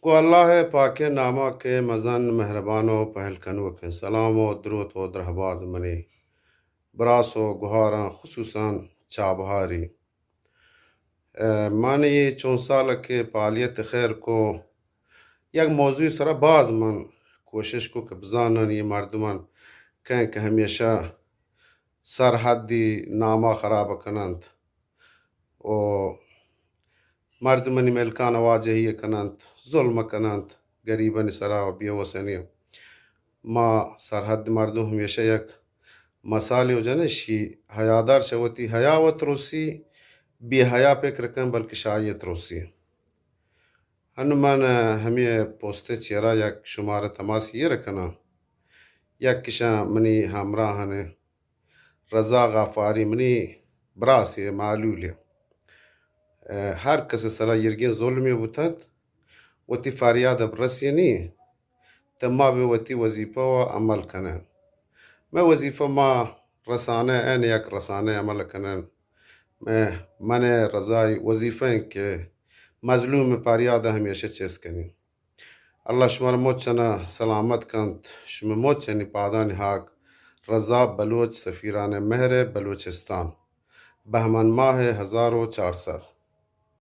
گوں اللہ ءِ پاکیں نام ءَ کہ مزن مہربان ءُ پہل کنوکیں۔ سلام ءُ دروت ءُ درہبات منی براس ءُ گہاراں، خصوصاً چابہاری۔ اے، من اے چون سال کہ پالیت خیر کو، یک موضوع سرا باز من کوشش کو کہ بزانن اے مردمان کئے کہ ہمیشہ سرحدی ناما خراب کننت و مردمانی ملکان واجہی کننت، ظلم کننت، گریبانی سرا و بیوسانی۔ ما سرحد مردم ہمیشہ یک مثالے و جنشی، حیادار چہ وتی حیا و تروسی، بے حیا فکر کن بلکہ شاہی تروسی۔ ہنو من ہمے پوسٹ چیرا یک شمارہ تماس ایر کناں۔ یک کشاں منی ہمراہاں رضا غفاری منی براسے معلولے۔ اے، ہر کس سرا ایرگیں ظلمے بوتت، وتی فریاد برسینی، تہ ما بہ وتی وظیفہ و عمل کنن۔ مئے وظیفہ ما رسانہ، این یک رسانہ عمل کنن۔ مئے، من رضای وظیفہ انت کہ مظلوم فریاد ہمیشہ چست کنی۔ اللہ شمارا مچنا سلامت کنت، شمئے مچنی پادانی ہاک۔ رضا بلوچ، سفیران مہر بلوچستان، بہمن ماہ ہزار و چار سد۔